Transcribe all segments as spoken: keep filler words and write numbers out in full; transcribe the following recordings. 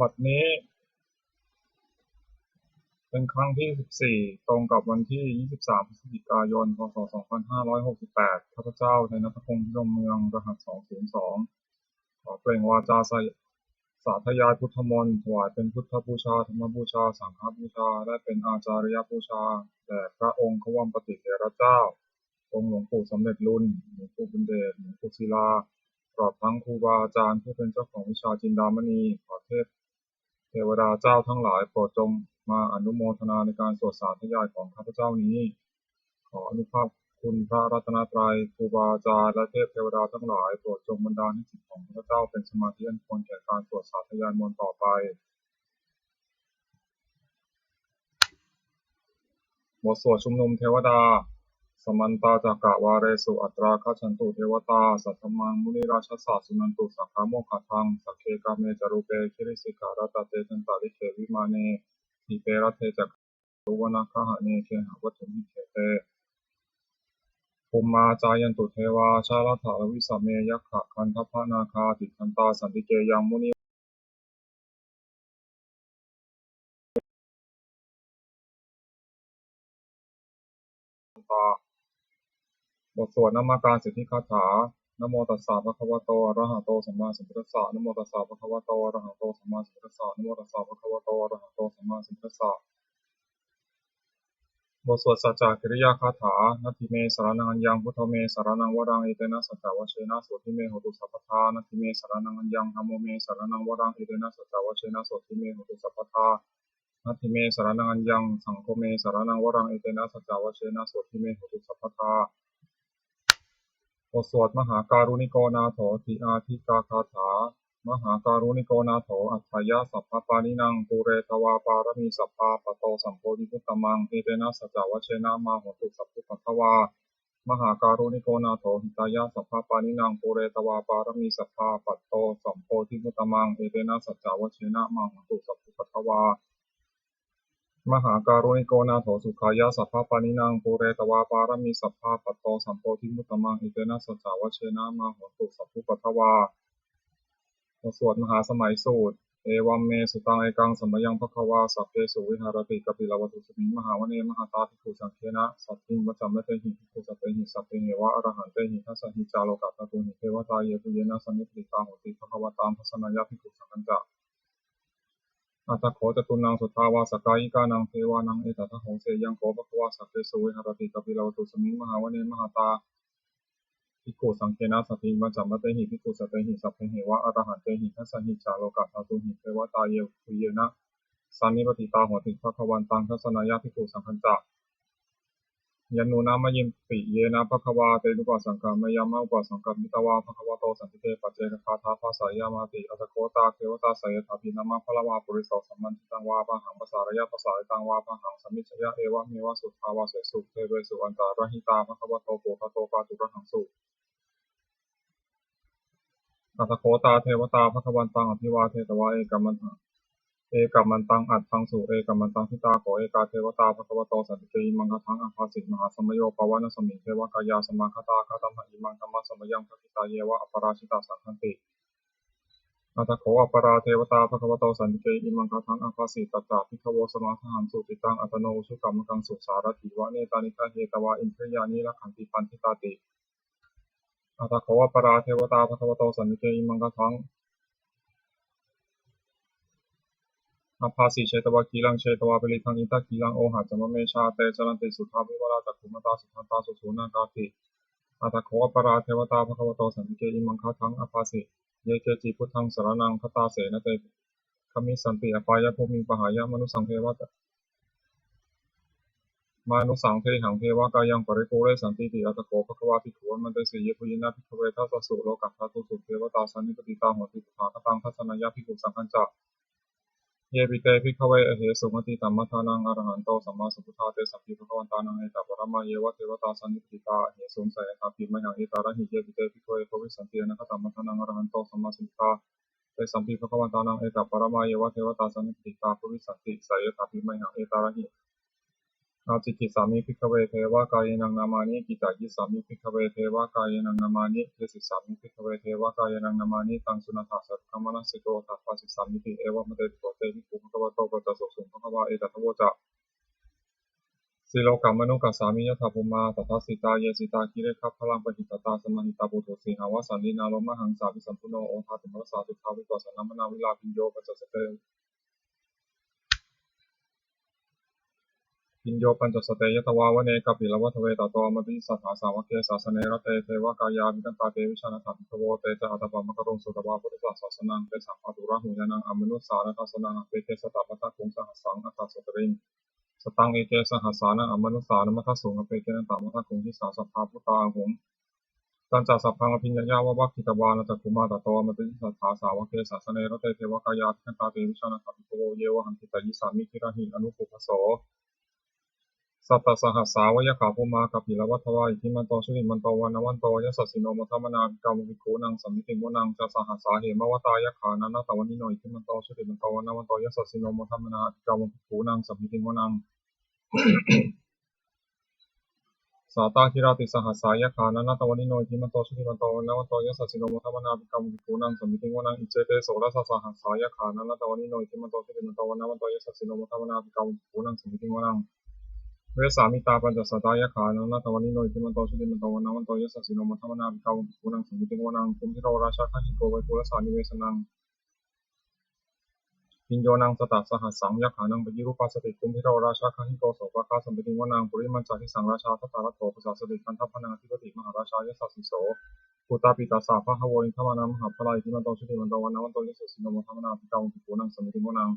บัดนี้ เป็นครั้งที่ สิบสี่ ตรงกับวันที่ ยี่สิบสาม พฤศจิกายน พ.ศ. สองพันห้าร้อยหกสิบแปด ข้าพเจ้า นายณัฐพงษ์ พิรมเมือง รหัส สองศูนย์สอง ขอเปล่งวาจาสา สาธยายพุทธมนต์ ถวายเป็นพุทธบูชา ธรรมบูชา สังฆบูชา และเป็นอาจาริยบูชา แด่พระองค์ควัมปติเถระเจ้า องค์หลวงปู่สำเร็จลุน หลวงปู่บุญเดช หลวงปู่ศิลา ตลอดทั้งครูบาอาจารย์ผู้เป็นเจ้าของวิชาจินดามณี ขอเทพเทวดาเจ้าทั้งหลายโปรดจงมาอนุโมทนาในการสวดสาธยายของข้าพเจ้านี้ ขออานุภาพคุณพระรัตนตรัย ครูบาอาจารย์ และเทพเทวดาทั้งหลายโปรดจงบันดาลให้จิตของข้าพเจ้าเป็นสมาธิอันควรแก่การสวดสาธยายมนต์ต่อไป บทสวดชุมนุมเทวดา Samantā cakkavāḷesu atrāgacchantu devatā, saddhammaṃ munirājassa suṇantu saggamokkhadaṃ. Sagge kāme ca rūpe girisikharataṭe cantalikkhe vimāne, dīpe raṭṭhe ca gāme taruvanagahane gehavatthumhi khette, bhummā cāyantu devā jalathalavisame yakkhagandhabbanāgā, tiṭṭhantā santike yaṃ munivaravacanaṃ บทสวดนมการสิทธิคาถา Namo tassa bhagavato arahato sammāsambuddhassa. Namo tassa bhagavato arahato sammāsambuddhassa. Namo tassa bhagavato arahato sammāsambuddhassa. บทสวดสัจจกิริยาคาถา Natthi me saraṇaṃ aññaṃ, buddho me saraṇaṃ varaṃ, etena saccavajjena sotthi me hotu sabbadā. Natthi me saraṇaṃ aññaṃ, dhammo me saraṇaṃ varaṃ, etena saccavajjena sotthi me hotu sabbadā. Natthi me saraṇaṃ aññaṃ, saṅgho me saraṇaṃ varaṃ, etena saccavajjena sotthi me hotu sabbadā. บทสวดมหาการุณิโกนาโถติอาทิกาคาถา Mahākāruṇiko nātho atthāya sabbapāṇinaṃ, pūretvā pāramī sabbā patto sambodhimuttamaṃ, etena saccavajjena mā hontu sabbupaddavā. Mahākāruṇiko nātho hitāya sabbapāṇinaṃ, pūretvā pāramī sabbā patto sambodhimuttamaṃ, etena saccavajjena mā hontu sabbupaddavā. Mahākāruṇiko nātho sukhāya sabbapāṇinaṃ, pūretvā pāramī sabbā patto sambodhimuttamaṃ, etena saccavajjena mā hontu sabbupaddavā. บทสวดมหาสมัยสูตร Evaṃ me sutaṃ. Ekaṃ samayaṃ bhagavā sakkesu viharati kapilavatthusmiṃ mahāvane mahatā bhikkhusaṅghena saddhiṃ pañcamattehi bhikkhusatehi sabbeheva arahantehi. Dasahi ca lokadhātūhi devatā yebhuyyena sannipatitā honti bhagavantaṃ dassanāya bhikkhusaṅghañca. Atha kho catunnaṃ suddhāvāsakāyikānaṃ devānaṃ etadahosi: Ayaṃ kho bhagavā sakkesu viharati kapilavatthusmiṃ mahāvane mahatā bhikkhusaṅghena saddhiṃ pañcamattehi bhikkhusatehi sabbeheva arahantehi. Dasahi ca lokadhātūhi devatā yebhuyyena sannipatitā honti bhagavantaṃ dassanāya bhikkhusaṅghañca. Yannūna mayampi yena bhagavā tenupasaṅkameyyāma, upasaṅkamitvā bhagavato santike paccekagāthā bhāseyyāmāti. Atha kho tā devatā seyyathāpi nāma balavā puriso sammiñjitaṃ vā bāhaṃ pasāreyya, pasāritaṃ vā bāhaṃ sammiñjeyya, evameva suddhāvāsesu devesu antarahitā bhagavato purato pāturahaṃsu. Atha kho tā devatā bhagavantaṃ abhivādetvā ekamantaṃ, ekamantaṃ aṭṭhaṃsu. Ekamantaṃ ṭhitā kho ekā devatā bhagavato santike imaṃ gāthaṃ abhāsi: Mahāsamayo pavanasmiṃ, devakāyā samāgatā; āgatamha imaṃ dhammasamayaṃ, dakkhitāyeva aparājitasaṅghanti. Atha kho aparā devatā bhagavato santike imaṃ gāthaṃ abhāsi: Tatra bhikkhavo samādahaṃsu, cittaṃ attano ujukamakaṃsu; sārathīva nettāni gahetvā, indriyāni rakkhanti paṇḍitāti. Atha kho aparā devatā bhagavato santike imaṃ gāthaṃ abhāsi: Chetvā khīlaṃ chetvā palighaṃ, indakhīlaṃ ohaccamanejā; te caranti suddhā vimalā, cakkhumatā sudantā susunāgāti. Atha kho aparā devatā bhagavato santike imaṃ gāthaṃ abhāsi: Ye keci buddhaṃ saraṇaṃ gatāse, na te gamissanti apāyabhūmiṃ; pahāya mānusaṃ deva, mānusaṃ dehaṃ, devakāyaṃ paripūressantīti. Atha kho bhagavā bhikkhū āmantesi: Yebhuyyena bhikkhave dasasu lokadhātūsu devatā sannipatitā honti tathāgataṃ dassanāya bhikkhusaṅghañca. Yepi te bhikkhave ahesuṃ atītamaddhānaṃ arahanto sammāsambuddhā, tesampi bhagavantānaṃ etaparamāyeva devatā sannipatitā ahesuṃ, seyyathāpi mayhaṃ etarahi. Yepi te bhikkhave bhavissanti anāgatamaddhānaṃ arahanto sammāsambuddhā, tesampi bhagavantānaṃ etaparamāyeva devatā sannipatitā bhavissanti, seyyathāpi mayhaṃ etarahi. Ācikkhissāmi bhikkhave devakāyānaṃ nāmāni. Kittayissāmi bhikkhave devakāyānaṃ nāmāni. Desissāmi bhikkhave devakāyānaṃ nāmāni. Taṃ suṇātha sādhukaṃ manasikarotha bhāsissāmīti. Evamante bhikkhavo te bhikkhū bhagavato paccassosuṃ. Bhagavā etadavoca: Silokamanukassāmi, yattha bhummā tadassitā; ye sitā girigabbharaṃ, pahitattā samāhitā. Puthū sīhāva sallīnā, lomahaṃsābhisambhuno; odātamanasā suddhā, vippasannamanāvilā. Bhiyyo pañcasate Bhiyyo pañcasate ñatvā, vane kāpilavatthave; tato āmantayi satthā, sāvake sāsane rate. Devakāyā abhikkantā, te vijānātha bhikkhavo; te ca ātappamakaruṃ, sutvā buddhassa sāsanaṃ. Tesampāturahu ñāṇaṃ, amanussāna dassanaṃ; appeke satamaddakkhuṃ, sahassaṃ atha sattariṃ. Sataṃ eke sahassānaṃ, amanussānamaddasuṃ; appekenantamaddakkhuṃ, disā sabbā phuṭā ahuṃ. Tañca sabbaṃ abhiññāya, vavakkhitvāna cakkhumā; tato āmantayi satthā, sāvake sāsane rate. Devakāyā abhikkantā, te vijānātha bhikkhavo; ye vohaṃ kittayissāmi, girāhi anupubbaso. Sattasahassā va yakkhā, bhummā kāpilavatthavā; iddhimanto jutimanto, vaṇṇavanto yasassino; modamānā abhikkāmuṃ, bhikkhūnaṃ samitiṃ vanaṃ. Chasahassā hemavatā, yakkhā nānattavaṇṇino; iddhimanto jutimanto, vaṇṇavanto yasassino; modamānā abhikkāmuṃ, bhikkhūnaṃ samitiṃ vanaṃ. Sātāgirā tisahassā, yakkhā nānattavaṇṇino; iddhimanto jutimanto, vaṇṇavanto yasassino; modamānā abhikkāmuṃ, bhikkhūnaṃ samitiṃ vanaṃ. Iccete soḷasasahassā, yakkhā nānattavaṇṇino; iddhimanto jutimanto, vaṇṇavanto yasassino; modamānā abhikkāmuṃ, bhikkhūnaṃ samitiṃ vanaṃ. Vessāmittā pañcasatā, yakkhā nānattavaṇṇino; iddhimanto jutimanto, vaṇṇavanto yasassino; modamānā abhikkāmuṃ, bhikkhūnaṃ samitiṃ vanaṃ. Kumbhīro rājagahiko, vepullassa nivesanaṃ; bhiyyo naṃ satasahassaṃ, yakkhānaṃ payirupāsati; kumbhīro rājagahiko, sopāga samitiṃ vanaṃ. Purimañca disaṃ rājā, dhataraṭṭho pasāsati; gandhabbānaṃ ādhipati, mahārājā yasassi so. Puttāpi tassa bahavo, indanāmā mahabbalā; iddhimanto jutimanto, vaṇṇavanto yasassino; modamānā abhikkāmuṃ, bhikkhūnaṃ samitiṃ vanaṃ.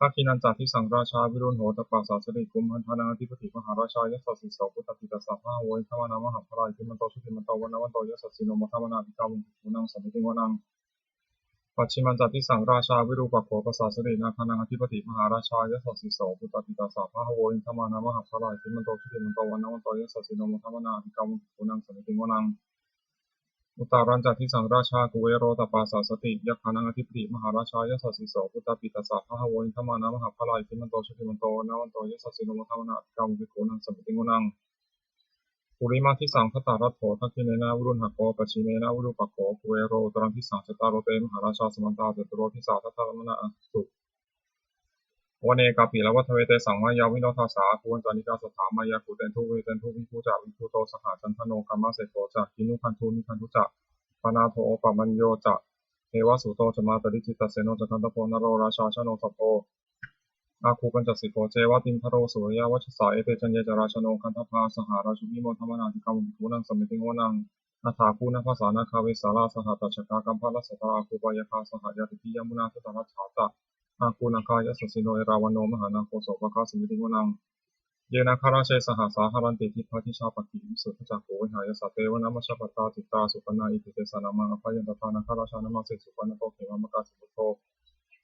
Dakkhiṇañca disaṃ rājā, virūḷho tappasāsati; kumbhaṇḍānaṃ ādhipati, mahārājā yasassi so. Puttāpi tassa bahavo, indanāmā mahabbalā; iddhimanto jutimanto, vaṇṇavanto yasassino; modamānā abhikkāmuṃ, bhikkhūnaṃ samitiṃ vanaṃ. Pacchimañca disaṃ rājā, virūpakkho pasāsati; nāgānaṃ ādhipati, mahārājā yasassi so. Puttāpi tassa bahavo, indanāmā mahabbalā; iddhimanto jutimanto, vaṇṇavanto yasassino; modamānā abhikkāmuṃ, bhikkhūnaṃ samitiṃ vanaṃ. Uttarañca disaṃ rājā, kuvero tappasāsati; yakkhānaṃ ādhipati, mahārājā yasassi so. Puttāpi tassa bahavo, indanāmā mahabbalā; iddhimanto jutimanto, vaṇṇavanto yasassino; modamānā abhikkāmuṃ, bhikkhūnaṃ samitiṃ vanaṃ. Purimaṃ disaṃ dhataraṭṭho, dakkhiṇena virūḷhako; pacchimena virūpakkho, kuvero uttaraṃ disaṃ. Cattāro te mahārājā, samantā caturo disā; daddallamānā aṭṭhaṃsu vane kāpilavatthave. Tesaṃ māyāvino dāsā, āgū vañcanikā saṭhā; māyā kuṭeṇḍu veṭeṇḍu, viṭū ca viṭuṭo saha; candano kāmaseṭṭho ca, kinnughaṇḍu nighaṇḍu ca; panādo opamañño ca, devasūto ca mātali; cittaseno ca gandhabbo, naḷo rājā janosabho; āgū pañcasikho ceva, timbarū suriyavacchasā; ete caññe ca rājāno, gandhabbā saha rājubhi; modamānā abhikkāmuṃ, bhikkhūnaṃ samitiṃ vanaṃ. Athāgū nābhasā nāgā, vesālā sahatacchakā; kambalassatarā āgū, pāyāgā saha ñātibhi; yāmunā dhataraṭṭhā ca, āgū nāgā yasassino; erāvaṇo mahānāgo, sopāga samitiṃ vanaṃ. Ye nāgarāje sahasā haranti, dibbā dijā pakkhi visuddhacakkhū; vehāyasā te vanamajjhapattā, citrā supaṇṇā iti tesa nāmaṃ. Abhayantadā nāgarājānamāsi, supaṇṇato khemamakāsi buddho;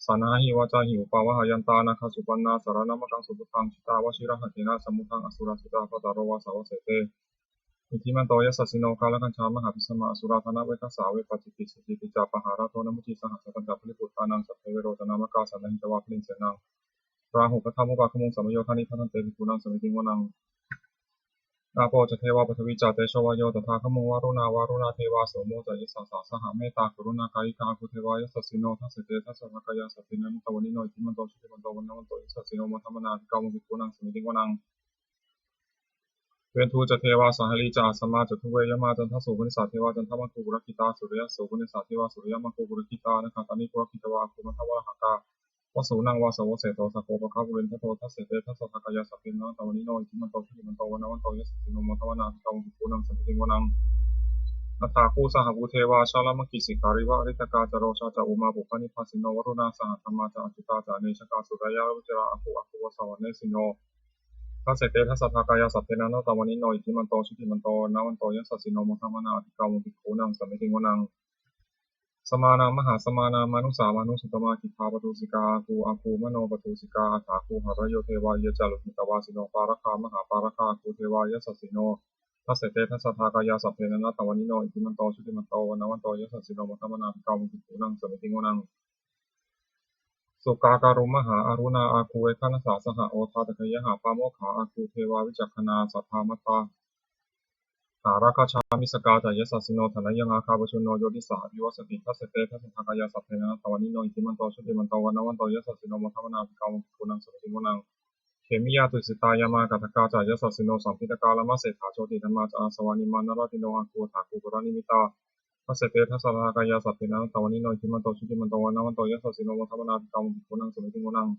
saṇhāhi vācāhi upavhayantā, nāgā supaṇṇā saraṇamakaṃsu buddhaṃ. Jitā vajirahatthena, samuddaṃ asurā sitā; bhātaro vāsavassete, iddhimanto yasassino. Kālakañjā mahābhismā, asurā dānaveghasā; vepacitti sucitti ca, pahārādo namucī saha. Satañca baliputtānaṃ, sabbe verocanāmakā; sannayhitvā baliṃ senaṃ, rāhubhaddamupāgamuṃ. Samayodāni bhaddante, bhikkhūnaṃ samitiṃ vanaṃ. Āpo ca devā paṭhavī ca, tejo vāyo tadāgamuṃ; varuṇā vāruṇā devā, somo ca yasasā saha. Mettākaruṇākāyikā, āgū devā yasassino; dasete dasadhā kāyā, sabbe nānattavaṇṇino; iddhimanto jutimanto, vaṇṇavanto yasassino; modamānā abhikkāmuṃ, bhikkhūnaṃ samitiṃ vanaṃ. Veṇḍū ca devā sahalī ca, asamā ca duve yamā; candassūpanisā devā, candamāgū purakkhitā; suriyassūpanisā devā, suriyamāgū purakkhitā. Nakkhattāni purakkhitvā, āgū mandavalāhakā; vasūnaṃ vāsavo seṭṭho, sakkopāga purindado. Dasete dasadhā kāyā, sabbe nānattavaṇṇino; iddhimanto jutimanto, vaṇṇavanto yasassino; modamānā abhikkāmuṃ, bhikkhūnaṃ samitiṃ vanaṃ. Athāgū sahabhū devā, jalamaggisikhāriva; ariṭṭhakā ca rojā ca, umāpupphanibhāsino; varuṇā sahadhammā ca, accutā ca anejakā; sūleyyarucirā āgū, āgū vāsavanesino. Dasete dasadhā kāyā, sabbe nānattavaṇṇino; iddhimanto jutimanto, vaṇṇavanto yasassino; modamānā abhikkāmuṃ, bhikkhūnaṃ samitiṃ vanaṃ. Samānā mahāsamānā, mānusā mānusuttamā; khiḍḍāpadūsikā āgū, āgū manopadūsikā. Athāgū harayo devā, ye ca lohitavāsino; pāragā mahāpāragā, āgū devā yasassino. Dasete dasadhā kāyā, sabbe nānattavaṇṇino; iddhimanto jutimanto, vaṇṇavanto yasassino; modamānā abhikkāmuṃ, bhikkhūnaṃ samitiṃ vanaṃ. Sukkā karumhā aruṇā āgū veghanasā saha, odātagayhā pāmokkhā āgū devā vicakkhaṇā. Sadāmattā hāragajā missakā ca yasassino, thanayaṃ āgā pajjunno yo disā abhivassati. Dasete dasadhā kāyā sabbe nānattavaṇṇino, iddhimanto jutimanto vaṇṇavanto yasassino, modamānā abhikkāmuṃ bhikkhūnaṃ samitiṃ vanaṃ. Khemiyā tusitā yāmā kaṭṭhakā ca yasassino, lambitakā lāmaseṭṭhā jotināmā ca āsavā, nimmānaratino āgū athāgū paranimmitā. Dasete dasadhā kāyā sabbe nānattavaṇṇino, iddhimanto jutimanto vaṇṇavanto yasassino, modamānā abhikkāmuṃ bhikkhūnaṃ samitiṃ vanaṃ.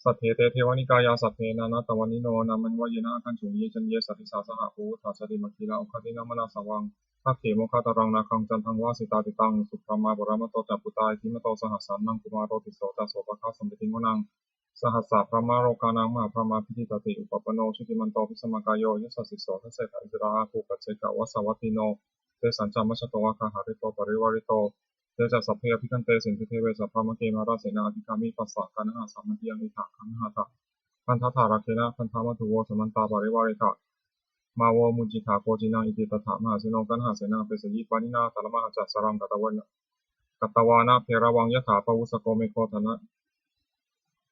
Saṭṭhete devanikāyā sabbe nānattavaṇṇino, nāmanvayena āgañchuṃ ye caññe sadisā saha. Puvutthajātimakkhīlā oghatiṇṇamanāsavaṃ, dakkhemoghataraṃ nāgaṃ candaṃva asitātitaṃ. Subrahmā paramatto ca puttā iddhimato saha, sanaṅkumāro tisso ca sopāga samitiṃ vanaṃ. Sahassabrahmalokānaṃ mahābrahmābhitiṭṭhati, upapanno jutimanto bhismākāyo yasassi so. Dasettha issarā āgū paccekavasavattino, tesañca majjhato āgā hārito parivārito. Te ca sabbe abhikkante sinde deve sabrahmake, mārasenā abhikkāmi tassa kaṇhassa mandiyaṃ. Etha gaṇhatha gandhattha rāgena bandhamatthu vo, samantā parivāretha mā vo muñcittha koci naṃ. Iti tattha mahāseno kaṇhasenaṃ pesayi, pāṇinā talamāhacca saraṃ katvāna bheravaṃ. Yathā pāvussako megho thana-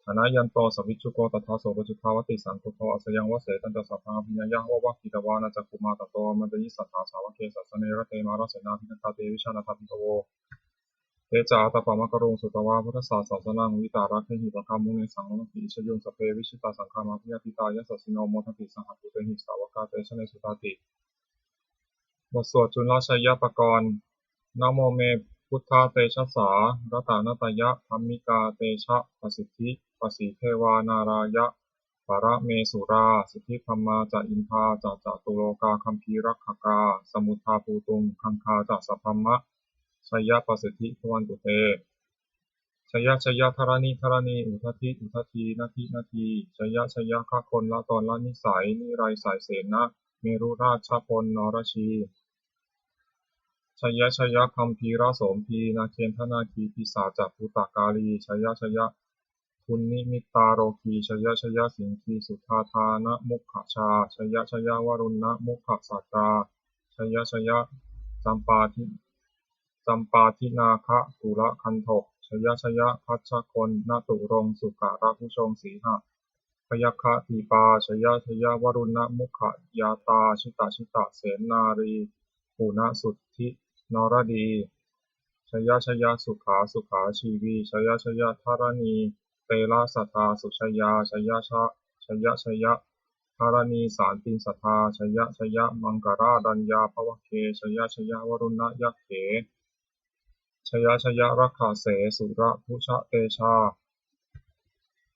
thanayanto savijjuko, tadā so paccudāvatti saṅkuddho asayaṃvase. Tañca sabbaṃ abhiññāya vavakkhitvāna cakkhumā, tato āmantayi satthā sāvake sāsane rate. Mārasenā abhikkantā te vijānātha bhikkhavo, te ca ātappamakaruṃ sutvā buddhassa sāsanaṃ. Vītarāgehi pakkāmuṃ nesaṃ lomapi iñjayuṃ, sabbe vijitasaṅgāmā bhayātītā yasassino, modanti saha bhūtehi sāvakā te janesutāti. บทสวดจุลชัยปกรณ์ Namo me buddhatejasā ratanattayadhammikā, tejapasiddhi pasīdevā nārāya paramesurā, siddhibrahmā ca indā ca catulokā gambhīrakkhakā, samuddā bhūtuṃ gaṅgā ca sabrahmajayapasiddhi bhavantu te. Jaya jaya dharaṇi dharaṇī udadhi udadhī nadī nadī, jaya jaya gagonlatonlanisai niraisaisenna merurājabala narajī, jaya jaya gambhīrasombhī nāgendanāgī pisācabhūtakālī, jaya jaya dunnimittarogī, jaya jaya siṅgīsuddhādānamukhajā, jaya jaya varuṇṇamukhasātrā, jaya jaya campādhi campādināgakulagantho, jaya jaya gajagonnaturaṅga sukarabhujaṅga sīha byaggha dīpā, jaya jaya varuṇṇamukhayātrā jita jita senārī punasuddhi naradī, jaya jaya sukhā sukhā jīvī, jaya jaya dharaṇī tera sadā sujayā, jaya ja- jaya jaya dharaṇī santin sadā, jaya jaya maṅkararaññā bhavagge, jaya jaya varuṇṇayakkhe, jaya jaya rakkhase surabhujatejā,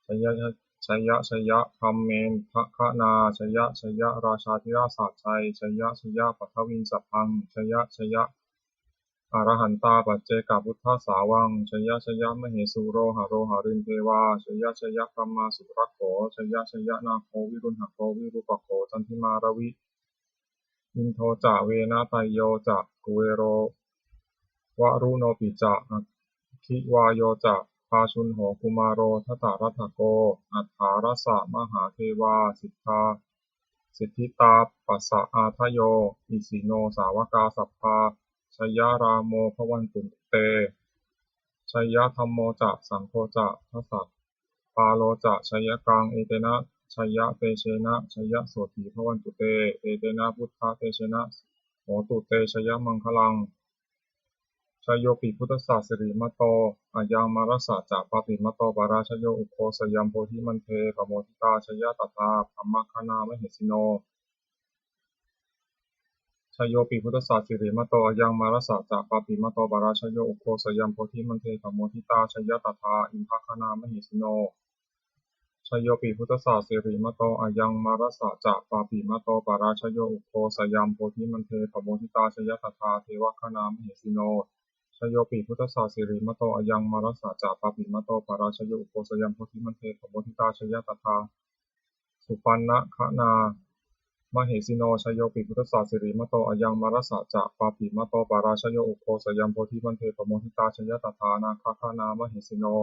jaya jaya jaya brahmendagaṇā, jaya jaya rājādhirājasājjai, jaya jaya paṭhaviṃ sabbaṃ, jaya jaya arahantā paccekabuddhasāvaṃ, jaya jaya mahesuro haro harindevā, jaya jaya brahmā surakkho, jaya jaya nāgo virūḷhako virūpakkho candimā ravi, indo ca venateyyo ca kuvero varuṇopi ca, aggi vāyo ca pājuṇho kumāro dhataraṭṭhako, aṭṭhārasa mahādevā siddhā siddhitāpasa-ādayo, isino sāvakā sabbā jayarāmo bhavantu te. Jayadhammo ca saṅgho ca dasapālo ca jayakaṃ, etena jayatejena jayasotthī bhavantu te. Etena buddhatejena hotu te jayamaṅgalaṃ. Jayopi buddhassa sirīmato ayaṃ, mārassa ca pāpimato parājayo, ugghosayaṃ bodhimaṇḍe pamoditā, jaya tadā brahmagaṇā mahesino. Jayopi buddhassa sirīmato ayaṃ, mārassa ca pāpimato parājayo, ugghosayaṃ bodhimaṇḍe pamoditā, jaya tadā indagaṇā mahesino. Jayopi buddhassa sirīmato ayaṃ, mārassa ca pāpimato parājayo, ugghosayaṃ bodhimaṇḍe pamoditā, jaya tadā devagaṇā mahesino. Jayopi buddhassa sirīmato ayaṃ, mārassa ca pāpimato parājayo, ugghosayaṃ bodhimaṇḍe pamoditā, jaya tadā supaṇṇagaṇā mahesino. Jayopi buddhassa sirīmato ayaṃ, mārassa ca pāpimato parājayo, ugghosayaṃ bodhimaṇḍe pamoditā, jaya tadā nāgagaṇā mahesino.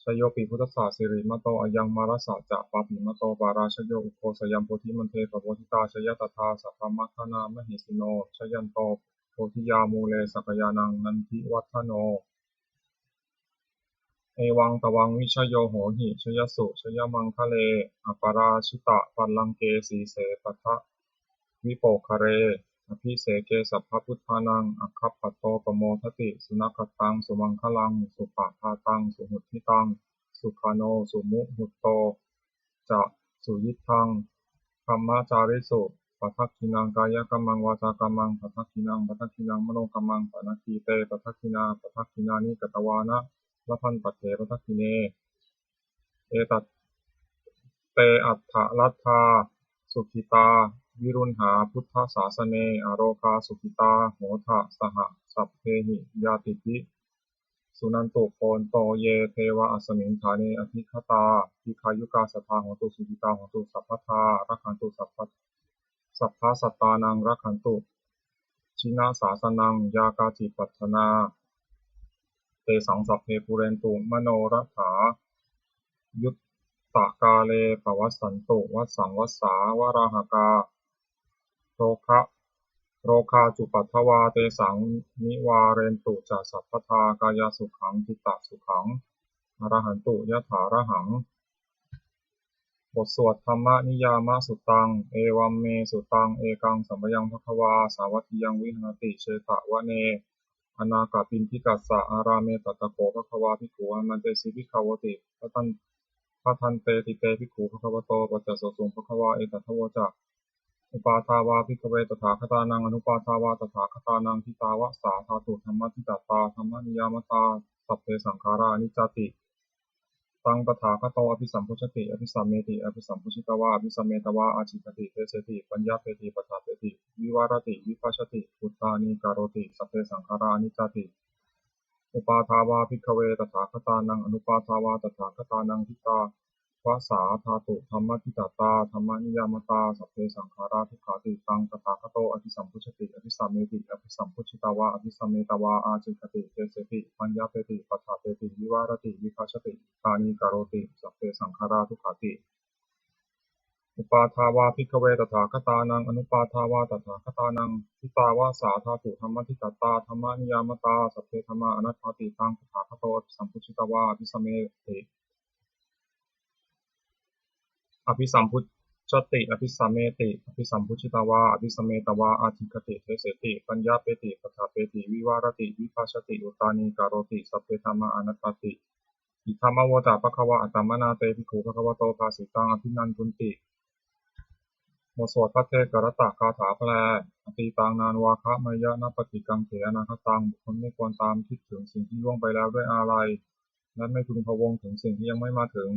Jayopi buddhassa sirīmato ayaṃ, mārassa ca pāpimato parājayo, ugghosayaṃ bodhimaṇḍe pamoditā, jaya tadā sabrahmagaṇā mahesino. Jayanto bodhiyā mūle sakyānaṃ nandivaḍḍhano, Evaṃ tvaṃ vijayo hohi jayassu jayamaṅgale, aparājitapallaṅke sīse paṭhavipokkhare, abhiseke sabbabuddhānaṃ aggappatto pamodati. Sunakkhattaṃ sumaṅgalaṃ supabhātaṃ suhuṭṭhitaṃ, sukhaṇo sumuhutto ca suyiṭṭhaṃ brahmacārisu. Padakkhiṇaṃ kāyakammaṃ vācākammaṃ padakkhiṇaṃ, padakkhiṇaṃ manokammaṃ paṇidhī te padakkhiṇā. Padakkhiṇāni katvāna labhantatthe padakkhiṇe. Etad te atthaladdhā sukhitā viruḷhā buddhasāsane, arogā sukhitā hotha saha sabbehi ñātibhi. Suṇantu bhonto ye devā asmiṃ ṭhāne adhigatā, dīghāyukā sadā hontu sukhitā hontu sabbadā, rakkhantu sabba sabbasattānaṃ rakkhantu jinasāsanaṃ. Yā kāci patthanā tesaṃ sabbe pūrentu manorathā, yuttakāle pavassantu vassaṃ vassā valāhakā. Rogā rogā cupaddavā tesaṃ nivārentu ca sabbadā, kāyasukhaṃ cittasukhaṃ arahantu yathārahaṃ. บทสวด Dhammaniyāmasuttaṃ. Evaṃ me sutaṃ. Ekaṃ samayaṃ bhagavā sāvatthiyaṃ viharati jetavane anāthapiṇḍikassa ārāme. Tatra kho bhagavā bhikkhū āmantesi bhikkhavoti. Bhadanteti te bhikkhū bhagavato paccassosuṃ. Bhagavā etadavoca. Uppādā vā bhikkhave tathāgatānaṃ anuppādā vā tathāgatānaṃ, ṭhitāva sā dhātu dhammaṭṭhitatā dhammaniyāmatā, sabbe saṅkhārā aniccāti. Taṃ tathāgato abhisambujjhati abhisameti, abhisambujjhitvā abhisametvā ācikkhati deseti paññapeti paṭṭhapeti vivarati vibhajati uttānīkaroti, sabbe saṅkhārā aniccāti. Uppādā vā bhikkhave tathāgatānaṃ anuppādā vā tathāgatānaṃ, ṭhitāva sā dhātu dhammaṭṭhitatā dhammaniyāmatā, sabbe saṅkhārā dukkhāti. Taṃ tathāgato abhisambujjhati abhisameti, abhisambujjhitvā abhisametvā ācikkhati deseti paññapeti paṭṭhapeti vivarati vibhajati uttānīkaroti, sabbe saṅkhārā dukkhāti. Uppādā vā bhikkhave tathāgatānaṃ anuppādā vā tathāgatānaṃ, ṭhitāva sā dhātu dhammaṭṭhitatā dhammaniyāmatā, sabbe dhammā anattāti. Taṃ tathāgato abhisambujjhitvā abhisameti, abhisambujjhati abhisameti, abhisambujjhitvā abhisametvā ācikkhati deseti paññapeti paṭṭhapeti vivarati vibhajati uttānīkaroti, sabbe dhammā anattāti. Idamavoca bhagavā. Attamanā te bhikkhū bhagavato bhāsitaṃ abhinandunti. บทสวดภัทเทกรัตตคาถาแปล Atītaṃ nānvāgameyya nappaṭikaṅkhe anāgataṃ. บุคคลไม่ควรตามคิดถึงสิ่งที่ล่วงไปแล้วด้วยอาลัย และไม่พึงพะวงถึงสิ่งที่ยังไม่มาถึง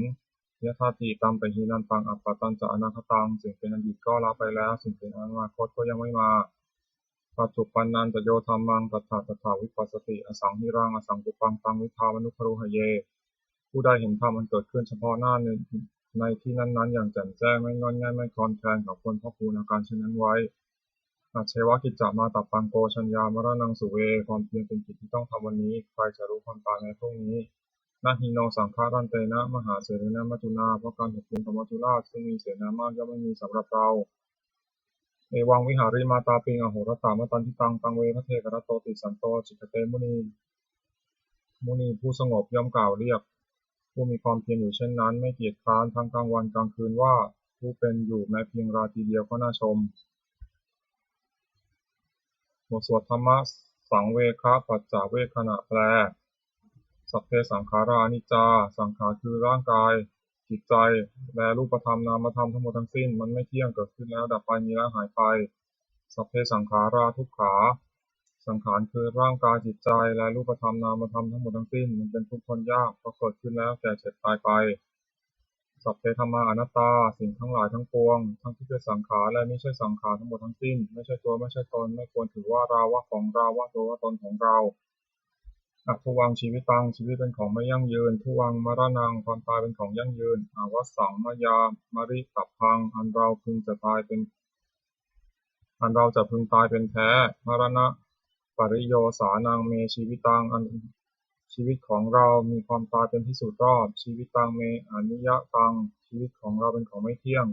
Yadatītampahīnantaṃ appattañca anāgataṃ. สิ่งเป็นอดีตก็ละไปแล้ว สิ่งเป็นอนาคตก็ยังไม่มา Paccuppannañca yo dhammaṃ tattha tattha vipassati, asaṃhiraṃ asaṅkuppaṃ taṃ viddhā manubrūhaye. ผู้ใดเห็นธรรมอันเกิดขึ้นเฉพาะหน้าในในที่นั้นๆ อย่างแจ่มแจ้ง ไม่ง่อนแง่นไม่คลอนแคลน เขาควรพอกพูนอาการเช่นนั้นไว้ Ajjeva kiccamātappaṃ ko jaññā maraṇaṃ suve. ความเพียรเป็นกิจที่ต้องทำวันนี้ ใครจะรู้ความตายแม้พรุ่งนี้ Na hi no saṅgarantena mahāsenena maccunā. เพราะการผัดเพี้ยนกับมัจจุราชซึ่งมีเสนามากย่อมไม่มีสำหรับเรา Evaṃ vihārimātāpiṃ ahorattamatanditaṃ, taṃ ve bhaddekarattoti santo ācikkhate muni. มุนีผู้สงบย่อมกล่าวเรียก ผู้มีความเพียรอยู่เช่นนั้น ไม่เกียจคร้านทั้งกลางวันกลางคืนว่า ผู้เป็นอยู่แม้เพียงราตรีเดียวก็น่าชม บทสวดธรรมสังเวคปัจจเวกขณะแปล Sabbe saṅkhārā aniccā. สังขารคือร่างกาย จิตใจ และรูปธรรมนามธรรมทั้งหมดทั้งสิ้น มันไม่เที่ยง เกิดขึ้นแล้วดับไป มีแล้วหายไป Sabbe saṅkhārā dukkhā. สังขารคือร่างกาย จิตใจ และรูปธรรมนามธรรมทั้งหมดทั้งสิ้น มันเป็นทุกข์ทนยาก เพราะเกิดขึ้นแล้วแก่เจ็บตายไป Sabbe dhammā anattā. สิ่งทั้งหลายทั้งปวง ทั้งที่เป็นสังขารและมิใช่สังขารทั้งหมดทั้งสิ้น ไม่ใช่ตัวไม่ใช่ตน ไม่ควรถือว่าเราว่าของเรา ว่าตัวว่าตนของเรา Adhuvaṃ jīvitaṃ. ชีวิตเป็นของไม่ยั่งยืน Dhuvaṃ maraṇaṃ. ความตายเป็นของยั่งยืน Avassaṃ mayā maritabbaṃ. อันเราพึงจะตายเป็น อันเราจะพึงตายเป็นแท้ Maraṇapariyosānaṃ me jīvitaṃ. อันชีวิตของเรามีความตายเป็นที่สุดรอบ Jīvitaṃ me aniyataṃ. ชีวิตของเราเป็นของไม่เที่ยง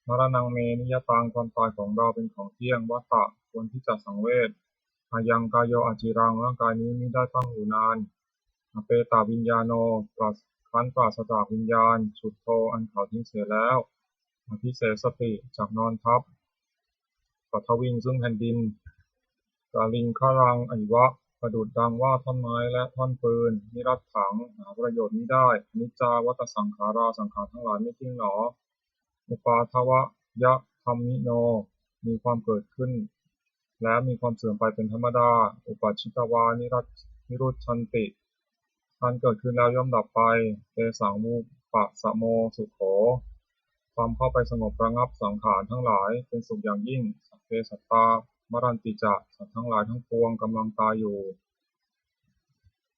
Maraṇaṃ me niyataṃ. ความตายของเราเป็นของเที่ยง Vata. ควรที่จะสังเวช Ayaṃ kāyo aciraṃ. ร่างกายนี้มิได้ตั้งอยู่นาน apetaviññāṇo ปราศครั้นปราศจากวิญญาณ chuḍḍho อันเขาทิ้งเสียแล้ว adhisessati จักนอนทับ paṭhaviṃ ซึ่งแผ่นดิน kaliṅgaraṃ iva ประดุจดังว่าท่อนไม้และท่อนฟืน niratthaṃ หาประโยชน์มิได้ aniccā vata saṅkhārā สังขารทั้งหลายไม่เที่ยงหนอ uppādavayadhammino มีความเกิดขึ้น และมีความเสื่อมไปเป็นธรรมดา uppajjitvā nirujjhanti อันเกิดขึ้นแล้วย่อมดับไป tesaṃ vūpasamo sukho ความเข้าไปสงบระงับสังขารทั้งหลายเป็นสุขอย่างยิ่ง sabbe sattā maranti ca สัตว์ทั้งหลายทั้งปวงกำลังตายอยู่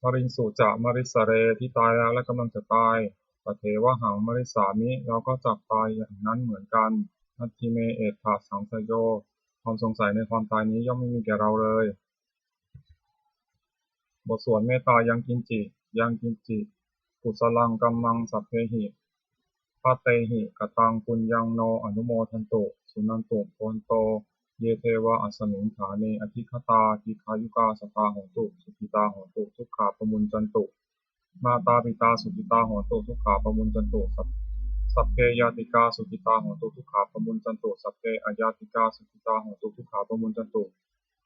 mariṃsu ca marissare ที่ตายแล้วและกำลังจะตาย tathevāhaṃ marissāmi เราก็จักตายอย่างนั้นเหมือนกัน natthi me ettha saṃsayo ความสงสัยในความตายนี้ย่อมไม่มีแก่เราเลย บทสวดเมตตา yaṅkiñci yaṅkiñci kusalaṃ kammaṃ sabbehi katehi kataṃ puññaṃ no anumodantu suṇantu bhonto ye devā asmiṃ ṭhāne adhigatā dīghāyukā sadā hontu sukhitā hontu dukkhā pamuñcantu mātā pitā sukhitā hontu dukkhā pamuñcantu sabbe ñātikā sukhitā hontu dukkhā pamuñcantu sabbe añātikā sukhitā hontu dukkhā pamuñcantu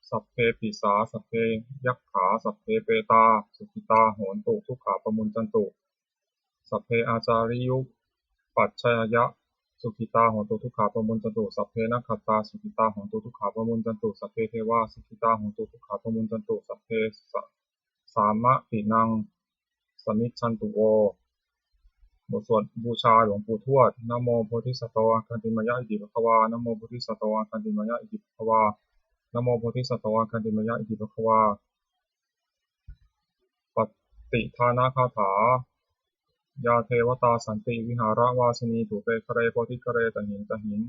sabbe pisā sabbe yakkhā sabbe petā sukhitā hontu dukkhā pamuñcantu sabbe ācariyupajjhāyā sukhitā hontu dukkhā pamuñcantu sabbe nakkhattā sukhitā hontu dukkhā pamuñcantu sabbe devā sukhitā hontu dukkhā pamuñcantu sabbe sāmatīnaṃ samijjhantu vo บทสวดบูชาหลวงปู่ทวด namo bodhisatto āgantimāya iti bhagavā namo bodhisatto āgantimāya iti bhagavā namo bodhisatto āgantimāya iti bhagavā pattidānagāthā yā devatā santi vihāravāsinī thūpe ghare bodhighare tahiṃ tahiṃ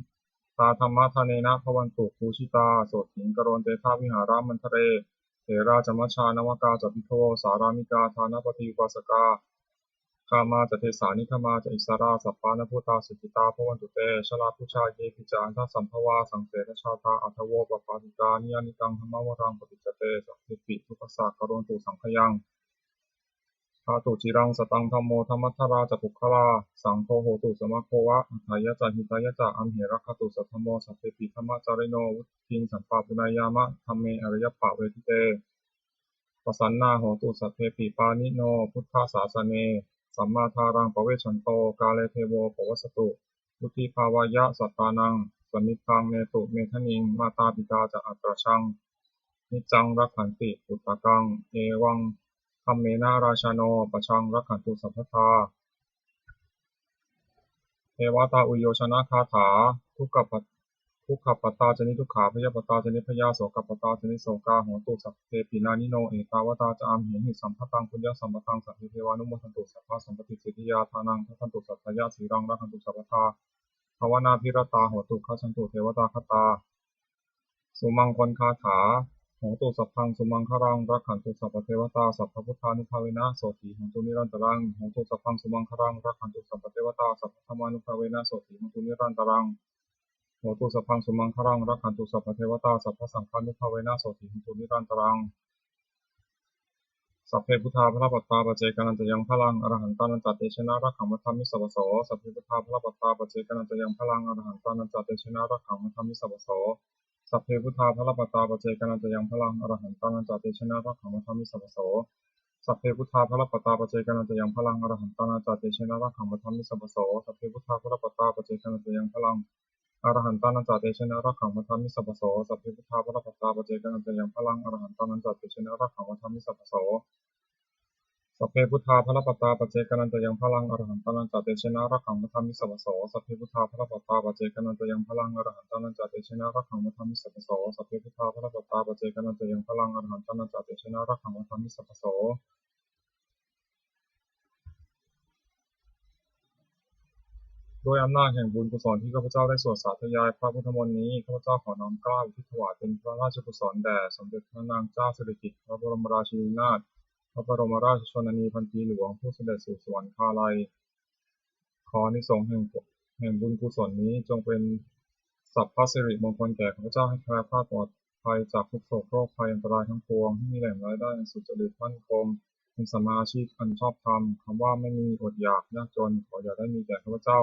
tā dhammadānena bhavantu pūjitā sotthiṃ karontedha vihāramaṇḍale therā ca majjhā navakā ca bhikkhavo sārāmikā dānapatī upāsakā gāmā ca desā nigamā ca issarā sappāṇabhūtā sukhitā bhavantu te jalābujā yepi ca aṇḍasambhavā saṃsedajātā athavopapātikā niyyānikaṃ dhammavaraṃ paṭicca te sabbepi dukkhassa karontu saṅkhayaṃ ṭhātu ciraṃ sataṃ dhammo dhammaddharā ca puggalā saṅgho hotu samaggo va atthāya ca hitāya ca amhe rakkhatu saddhammo sabbepi dhammacārino vuḍḍhiṃ sampāpuṇeyyāma dhamme ariyappavedite pasannā hontu sabbepi pāṇino buddhasāsane sammā dhāraṃ pavecchanto kāle devo pavassatu vuḍḍhibhāvāya sattānaṃ samiddhaṃ netu medaniṃ mātā pitā ca atrajaṃ niccaṃ rakkhanti puttakaṃ evaṃ dhammena rājāno pajaṃ rakkhantu sabbadā devatā uyyojanagāthā dukkhappattā ca niddukkhā bhayappattā ca nibbhayā sokappattā ca nissokā hontu sabbepi pāṇino ettāvatā ca amhehi sambhataṃ puññasampadaṃ sabbe devānumodantu sabbasampattisiddhiyā dānaṃ dadantu saddhāya sīlaṃ rakkhantu sabbadā bhāvanābhiratā hontu gacchantu devatāgatā sumaṅgalagāthā hontu sabbaṃ sumaṅgalaṃ rakkhantu sabbadevatā sabbabuddhānubhāvena sotthī hontu nirantaraṃ hontu sabbaṃ sumaṅgalaṃ rakkhantu sabbadevatā sabbadhammānubhāvena sotthī hontu nirantaraṃ hontu sabbaṃ sumaṅgalaṃ rakkhantu sabbadevatā sabbasaṅghānubhāvena sotthī hontu nirantaraṃ sabbe buddhā balappattā paccekānañca yaṃ balaṃ arahantānañca tejena rakkhaṃ bandhāmi sabbaso sabbe buddhā balappattā paccekānañca yaṃ balaṃ arahantānañca tejena rakkhaṃ bandhāmi sabbaso sabbe buddhā balappattā paccekānañca yaṃ balaṃ arahantānañca tejena rakkhaṃ bandhāmi sabbaso sabbe buddhā balappattā paccekānañca yaṃ balaṃ arahantānañca tejena rakkhaṃ bandhāmi sabbaso sabbe buddhā balappattā paccekānañca yaṃ balaṃ arahantānañca tejena rakkhaṃ bandhāmi sabbaso sabbe buddhā balappattā paccekānañca yaṃ balaṃ arahantānañca tejena rakkhaṃ bandhāmi sabbaso sabbe buddhā balappattā paccekānañca yaṃ balaṃ arahantānañca tejena rakkhaṃ bandhāmi sabbaso sabbe buddhā balappattā paccekānañca yaṃ balaṃ arahantānañca tejena rakkhaṃ bandhāmi sabbaso sabbe buddhā balappattā paccekānañca yaṃ balaṃ arahantānañca tejena rakkhaṃ bandhāmi sabbaso ด้วยอำนาจแห่งบุญกุศลที่ข้าพเจ้าได้สวดสาธยายพระพุทธมนต์นี้ ข้าพเจ้าขอน้อมเกล้าอุทิศถวายเป็นพระราชกุศลแด่สมเด็จพระนางเจ้าสิริกิติ์ พระบรมราชินีนาถ พระบรมราชชนนีพันปีหลวง ผู้เสด็จสู่สวรรคาลัย ขออานิสงส์แห่งแห่งบุญกุศลนี้จงเป็นสัพพสิริมงคลแก่ข้าพเจ้า ให้แคล้วคลาดปลอดภัยจากทุกข์โศกโรคภัยอันตรายทั้งปวง ให้มีแหล่งรายได้อันสุจริตมั่นคง เป็นสัมมาอาชีพอันชอบธรรม คำว่าไม่มีอดอยากยากจน ขออย่าได้มีแก่ข้าพเจ้า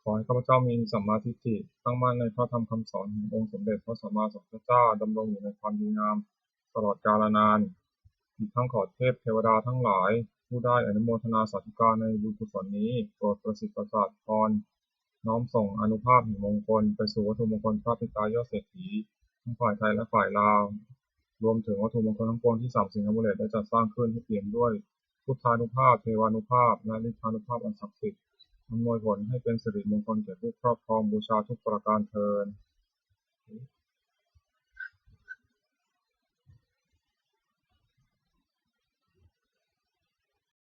ขอให้ข้าพเจ้ามีสัมมาทิฏฐิ ตั้งมั่นในพระธรรมคำสอนแห่งองค์สมเด็จพระสัมมาสัมพุทธเจ้า ดำรงอยู่ในความดีงามตลอดกาลนาน อีกทั้งขอเทพเทวดาทั้งหลาย ผู้ได้อนุโมทนาสาธุการในบุญกุศลนี้ โปรดประสิทธิ์ประสาทพร น้อมส่งอานุภาพแห่งมงคลไปสู่วัตถุมงคลพระปิดตายอดเศรษฐี ทั้งฝ่ายไทยและฝ่ายลาว รวมถึงวัตถุมงคลทั้งปวงที่สามสิงห์อมูเลตได้จัดสร้างขึ้นให้เปี่ยมด้วยพุทธานุภาพ เทวานุภาพ และฤทธานุภาพอันศักดิ์สิทธิ์ อำนวยผลให้เป็นสิริมงคลแก่ผู้ครอบครองบูชาทุกประการเทอญ